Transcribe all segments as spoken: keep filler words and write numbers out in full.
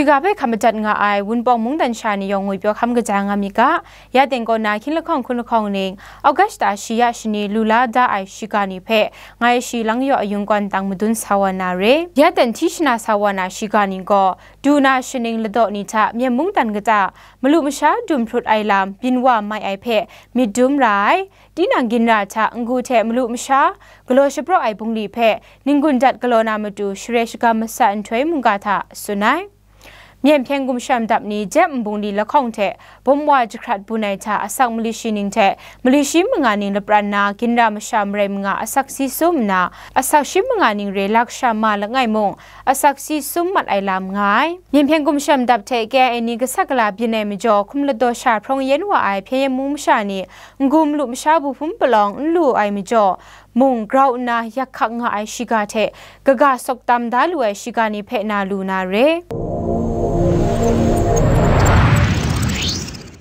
Ga hpe hkap madat nga ai Wunpawng mungdan sha ni yawng ngwipyaw hkam kaja nga myit ga, ya teng kaw na hkying lahkawng hkun lahkawng ning, August lata shi ya shani lu la da ai shiga ni hpe ngai shi lang yaw ayung kawn tang madun sa wa na re. Ya ten hti shana sa wa na shiga ni gaw, du na shaning ladaw ni hta Myen mungdan kata malu masha dum hprut ai lam byin wa mai ai hpe myit dum ra ai, tinang ginra hta n-gu hte malu masha galaw shapraw ai bungli hpe ning-gun dat galaw na matu share shagam masat nhtoi mungga hta tsun ai. Myen hpyen gumshem dap ni jep nbungli lahkawng hte bum wa jahkrat bun ai hta asak mali shi ning hte mali shi manga ning lapran na ginra masha marai manga asak si sum nna, asak shi manga ning re la kasha ma langai mung, asak si sum mat ai lam nga ai. Myen hpyen gumshem dap hte K I A ni gasat gala byin ai majaw, hkum ladaw sha hprawng yen wa ai Hpyen Yen mung masha ni n-gu malu masha buhpum palawng n lu ai majaw, mung grau nna yak hkak nga ai shiga hte kaga sawk tam da lu ai shiga ni hpe na lu na re.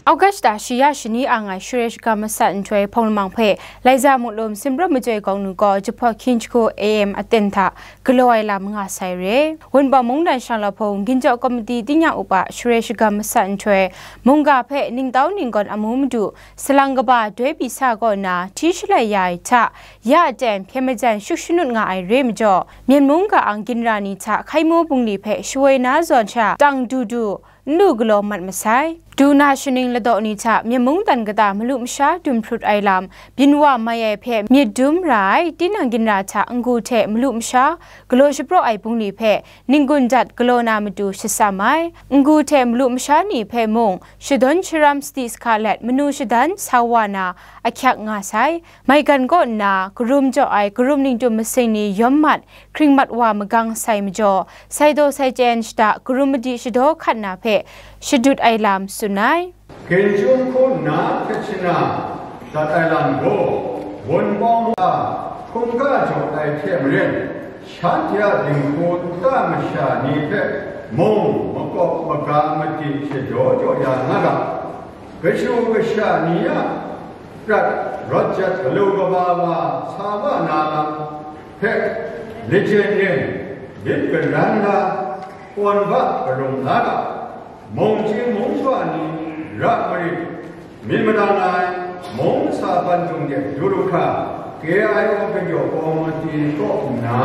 August lata shi ya shani ang ai share shagam masat nhtoi hpawng lamang hpe Laiza Mutlum Sinpram Majoi Gawng Nu gaw jahpawt hkying jahku A M aten hta galaw ai lam nga sai re. Wunpawng mungdan shanglawt hpung ginjaw komiti tingnyang upa share shagam masat nhtoi mungga hpe ningtau ninggawn amu madu salang kaba doi pyi sa kaw nna hti shalai ya ai hta, ya aten hpyen majan shut shanut nga ai re majaw, Myen mung ga ang ginra ni hta hkai mu bungli hpe shawoi na zawn sha tang du du, n lu galaw mat masai. Du na shaning ladaw ni hta Myen mungdan kata malu masha dum hprut ai lam byin wa mai ai hpe myit dum ra ai, tinang ginra hta n-gu hte malu masha galaw shapraw ai bungli hpe ning-gun dat galaw na matu shatsam ai. N-gu hte malu masha ni hpe mung shadawn sharam sadi sahka let manu shadan sa wa na ahkyak nga sai. Maigan kaw nna karum jaw ai karum ningtum masing ni yawm mat, hkring mat wa magang sai majaw, sai daw sai chyen shada karum madi shadaw hkat na hpe shadut ai lam tsun ai. Ginjung hku nna hkrit shana dat ai lam gaw, Wunpawng a hkungga jaw ai hte maren, shanhte a dinghku nta masha ni hpe mung makawp maga madi shadaw jaw ya nga ga. Kashu kasha ni a prat rawt jat galu kaba wa sa wa na lam hpe, lajen ren, lit garan la, pawn ba karum la ga, mung chying mung shawa ni ra marit, myit madang ai, mung masa bandung de du lu hkra, K I O kagyaw komiti kaw nna,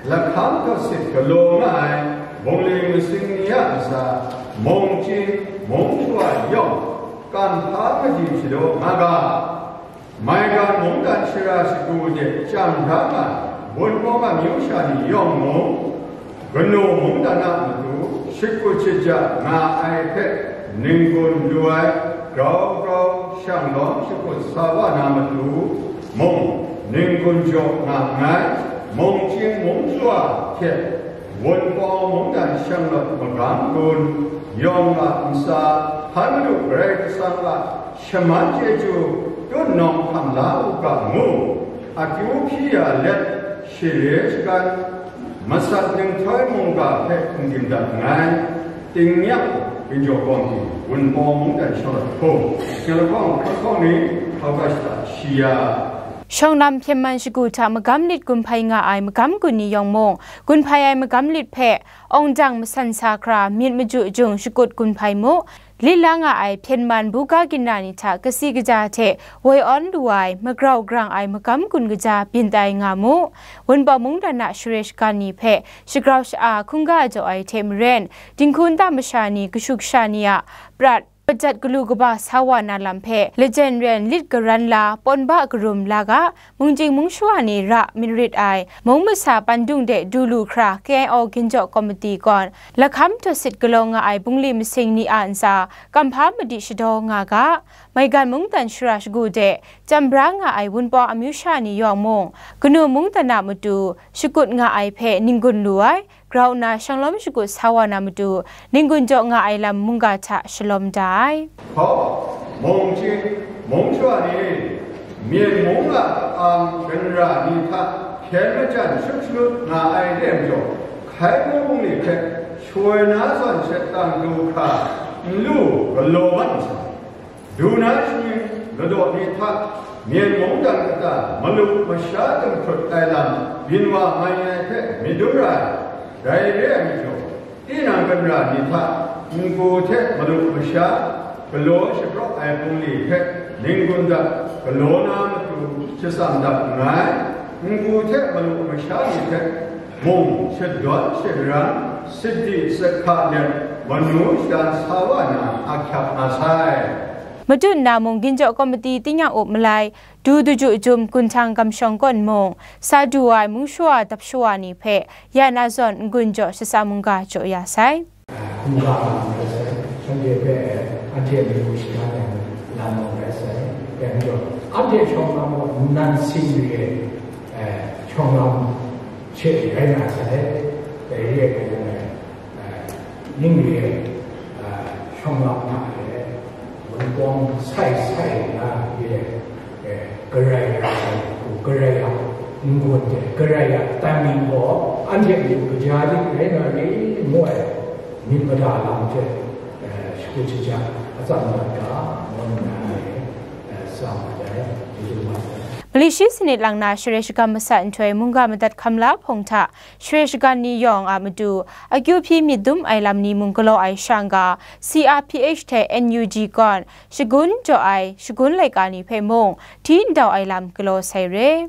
lahkam daw sit galaw nga ai bungli masing ni a ntsa, mung chying mung shawa yawng, kam hpa madi shadaw nga ga. Maigan mungdan shara shagu de chyam da nga ai Wunpawng amyu sha ni yawng mung, kanu mungdan a matu shakut shaja nga ai hpe ning-gun lu ai, grau grau shanglawm shakut sa wa na matu mung, ning-gun jaw nga nngai, mung chying mung shawa hte Wunpawng mungdan shanglawt magam gun yawng a ntsa, hpan Madu Karai Kasang a shaman chyeju tut nawng hkam la u ga ngu, akyu hpyi ya let, share shagan, masat ninghtoi mungga hpe n-dim dat nngai. Tingnyang ginjaw kawng hte Wunpawng mungdan shanglawt hpung, shanglawt hpawng hkawng ni, hkau ga shata shi ya. Shawng lam hpyen man shagu hta magam lit gun hpai nga ai magam gun ni yawng mung, gun hpai ai magam lit hpe awng dang masan sa hkra myit maju jung shakut gun hpai mu. Lit la nga ai hpyen man buga ginra ni hta kasi kaja hte woi awn lu ai, magrau grang ai magam gun kaja byin tai nga mu. Wunpawng mungdan a share shagan ni hpe shagrau sha-a hkungga jaw ai hte maren, dinghku nta masha ni kashu kasha ni a prat, pajat galu kaba sa wa na lam hpe, lajen ren lit garan la, pawn ba karum la ga, mung chying mung shawa ni ra myit rit ai, mung masa bandung de du lu hkra K I O ginjaw komiti kawn, lahkam daw sit galaw nga ai bungli masing ni a ntsa, kam hpa madi shadaw nga ga. Maigan mungdan shara shagu de, chyam bra nga ai Wunpawng amyu sha ni yawng mung, kanu mungdan a matu shakut nga ai hpe ning-gun lu ai, grau nna shanglawm shakut sa wa na matu, ning-gun jaw nga ai lam mungga hta shalawm da ai. Hkaw, mung chying, mung shawa ni, Myen mung a ang ganra ni hta hpyen majan shut shanut nga ai re majaw, hkai mu bungli hpe shawoi na zawn shet tang du hkra, n lu galaw mat nsang, du na shaning ladaw ni hta, Myen mungdan kata malu masha dum hkrut ai lam byin wa mai ai hpe myit dum ra ai. Dai re ai majaw, Tinang kanra ni hta, ngu hte malu masha, galaw shapraw ai bungli hpe ning-gun dat, galaw na matu shatsam dat nngai. Ngu hte malu masha ni hpe mung shadawn sharan, sadi sahka let, manu shadan sa wa na ahkyak nga sai. Madu nna mung ginjaw komiti tingnyang up malai, du daju jum gunhtang gamshawng kawn mung, sa du ai mung shawa dap shawa ni hpe ya na zawn n-gun jaw shasa mungga jaw ya sai. Hkungga lam rai sai, shanhte hpe anhte myu shadan ai lam rai sai, dai majaw, anhte shawng lam gaw nnan sing re ai, eh, shawng lam she rai na sai, dai re ai majaw, eh, ning re ai, eh, shawng lam hta e, wunpawng sai sai na re ai, eh, Karai ya, karai ya, n-gun hte karai ya, timing gaw anhte a matu kaja dik rai na re, ngu ai myit mada lam hte, eh, shakut shaja atsam dat ga, ngu nna anhte, eh, tsa mat ai, chyeju mat ai. Mali shi sanit lang na share shagam masat nhtoi mungga madat hkam la hpawng hta share shagan ni yawng a matu akyu hpyi myit dum ai lam ni mung galaw ai shang ga, C R P H hte N U G gawn shagun jaw ai shagun laika ni hpe mung hti ndau ai lam galaw sai re.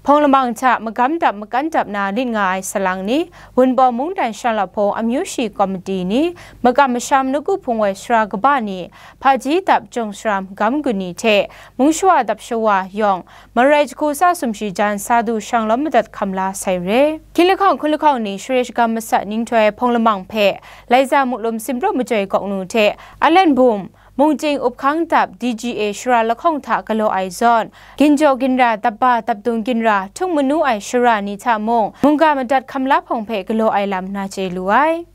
Hpawng lamang hta magam dap makan dap na lit nga ai salang ni, Wunpawng mungdan Shanglawt hpung amyu shi komiti ni, makam masham nawku hpung woi sara kaba ni, hpaji dap jawng sara magam gun ni hte mung shawa dap shawa yawng, marai jahku sa sumshi jan sa du shang lawm madat hkam la sai re. Hkying lahkawng hkun lahkawng ni share shagam masat nhtoi hpawng lamang hpe, Laiza Muklum Simpraw Majoi Gawknu hte Alan Bum, Mungchying Up Hkang Dap D G A shara lahkawng hta galaw ai zawn, ginjaw ginra, dapba dapdung ginra, htung manu ai shara ni hta mung, mungga madat hkam la hpawng hpe galaw ai lam na chye lu ai.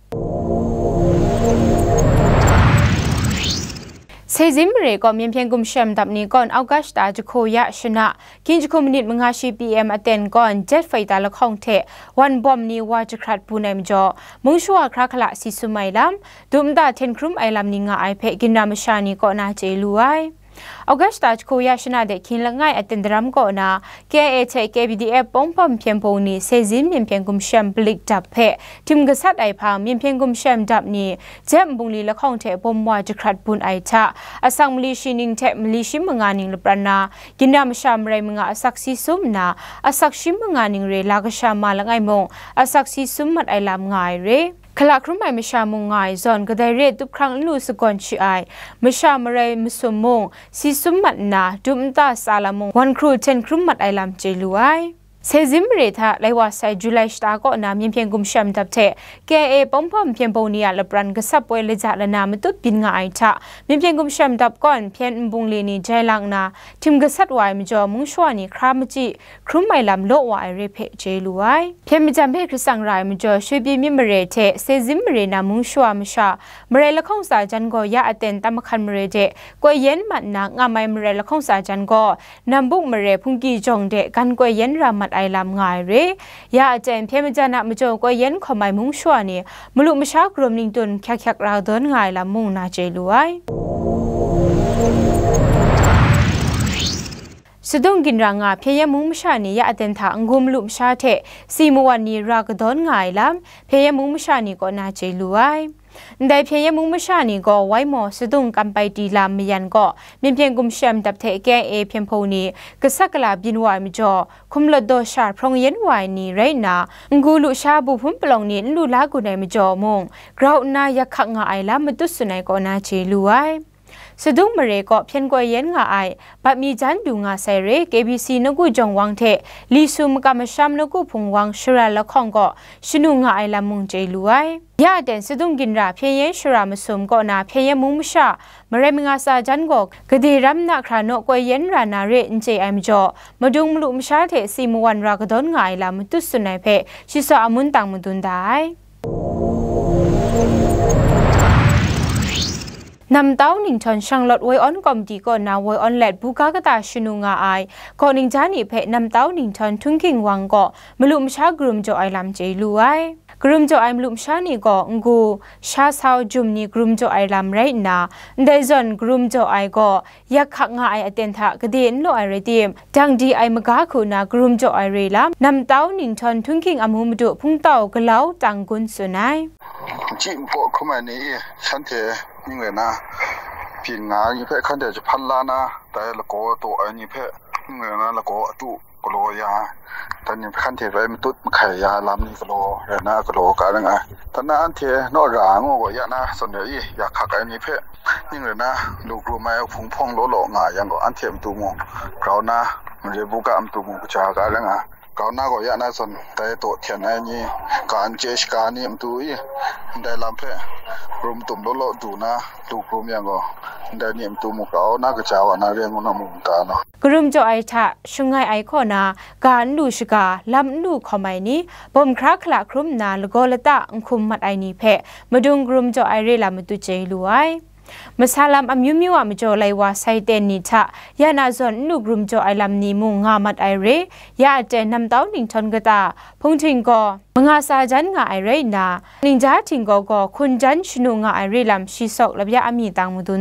Sezin mare kaw Myen Hpyen Gumshem Dap ni kawn August ta jahku ya shana, hkying jahku minit manga shi P M aten kawn jet fighter lahkawng hte wan bawm ni wa jahkrat bun ai majaw, mung shawa hkra hkala si sum ai lam, dum nta hten hkrum ai lam ni nga ai hpe ginra masha ni kaw na chye lu ai. August ta jahku ya shana de hkying langai aten daram kaw na, K I A hte K P D F pawng hpawm hpyen hpung ni Sezin Myen Hpyen Gumshem Palik Dap hpe htim gasat ai hpang, Myen Hpyen Gumshem Dap ni Jep Nbungli lahkawng hte bawm wa jahkrat bun ai hta, asak mali shi ning hte mali shi manga ning lapran na, ginra masha marai manga asak si sum nna, asak shi manga ning re la kasha ma langai mung, asak si sum mat ai lam nga ai re. Hkala hkrum ai masha mung nga ai zawn, kadai re tup hkrang n lu sagawn shi ai, masha marai masum mung, si sum mat nna, dum nta tsa lam mung, wan hkru hten hkrum mat ai lam chye lu ai. Sezin mare hta lai wa sai July shata kaw na Myen Hpyen Gumshem Dap hte K I A pawng hpawm hpyen hpung ni a lapran gasap poi laja lana matut byin nga ai hta, Myen Hpyen Gumshem Dap kawn hpyen nbungli ni jai lang nna, htim gasat wa ai majaw, mung shawa ni hkra machyi hkrum ai lam law wa ai re hpe chye lu ai. Hpyen majan hpe hkrit tsang ra ai majaw, Shwe Pyi myit mare hte Sezin mare na mung shawa masha, marai lahkawng tsa jan gaw ya aten tam mahkan mare de koi yen mat nna, ngam ai marai lahkawng tsa jan gaw, Nambuk mare hpungki jawng de gan koi yen ra mat ai lam nga ai re. Ya aten hpyen majan a majaw koi yen hkawm ai mung shawa ni, malu masha karum ningtun hkyak hkyak ra dawn nga ai lam mung na chye lu ai. Sadung ginra nga Hpyen Yen mung masha ni ya aten hta n-gu malu masha hte si mawan ni ra kadawn nga ai lam, Hpyen Yen mung masha ni kaw na chye lu ai. Ndai Hpyen Yen mung masha ni gaw wai maw sadung kam pai ti lam mayan gaw, Myen Hpyen Gumshem Dap hte K I A hpyen hpung ni gasat gala byin wa ai majaw, hkum lawt daw sha hprawng yen wa ai ni rai nna, n-gu lu sha bu hpun palawng ni n lu la gun ai majaw mung, grau nna yak hkak nga ai lam matut tsun ai kaw na chye lu ai. Sadung mare kaw hpyen koi yen nga ai, bat mi jan du nga sai re, K B C nawku jawng wang hte Lisu makam masham nawku hpung wang shara lahkawng kaw shanu nga ai lam mung chye lu ai. Ya aten Sadung ginra Hpyen Yen shara masum kaw na Hpyen Yen mung masha, marai manga tsa jan gaw, gade ram na hkra naw koi yen ra na re n chye ai majaw, madung malu masha hte si mawan ra kadawn nga ai lam matut tsun ai hpe, shi sa a mun tang madun da ai. Namtau Ningtawn Shanglawt Woi Awn Komiti kaw na woi awn let buga kata shanu nga ai, kaw ningja ni hpe Namtau Ningtawn Htunghking Wang kaw malu masha karum jaw ai lam chye lu ai. Karum jaw ai malu masha ni gaw, n-gu, sha sau, jum ni karum jaw ai lam rai nna, ndai zawn karum jaw ai gaw, yak hkak nga ai aten hta gade n law ai rai tim, dang di ai maga hku na karum jaw ai re lam, Namtau Ningtawn Htunghking Amu Madu Hpungtau Galau Tang Gun tsun ai. Nchyi nkaw hkrum ai ni e, shanhte ning rai na, byin nga ai ni hpe hkan de jahpan la na, dai lagaw taw ai ni hpe ning rai na, lagaw atu galaw ya ai, dan ni hpe hkan hte bai matut mahkai ya ai lam ni galaw rai na, galaw ga ring ai. Dan na anhte naw ra ngu gaw ya na zawn rai i, ya hkak ai ni hpe ning rai na, lu krum ai hpung hpawng law law nga yang gaw, anhte matu mung grau na, mare bu ga matu mung kaja ga ring ai. Grau na gaw ya na zawn, dai taw hten ai ni, ka n chye shaga ni matu i, ndai lam hpe rum tum law law du na, lu krum yang gaw, ndai ni matu mung grau na kaja wa na re ngu na mu n ta no? Karum jaw ai hta shung ai ai kaw na, ga n lu shaga, lam n lu hkawm ai ni, bawm hkra hkala hkrum nna lagaw lata n hkum mat ai ni hpe, madung karum jaw ai re lam matut chye lu ai. Masa lam amyu myu a majaw lai wa sai ten ni hta, ya na zawn n lu karum jaw ai lam ni mung nga mat ai re, ya aten namtau ninghtawng kata, hpunghting gaw manga sa jan nga ai rai nna, ningja htinggaw gaw hkun jan shanu nga ai re lam shi sawk lapya a mi tang madun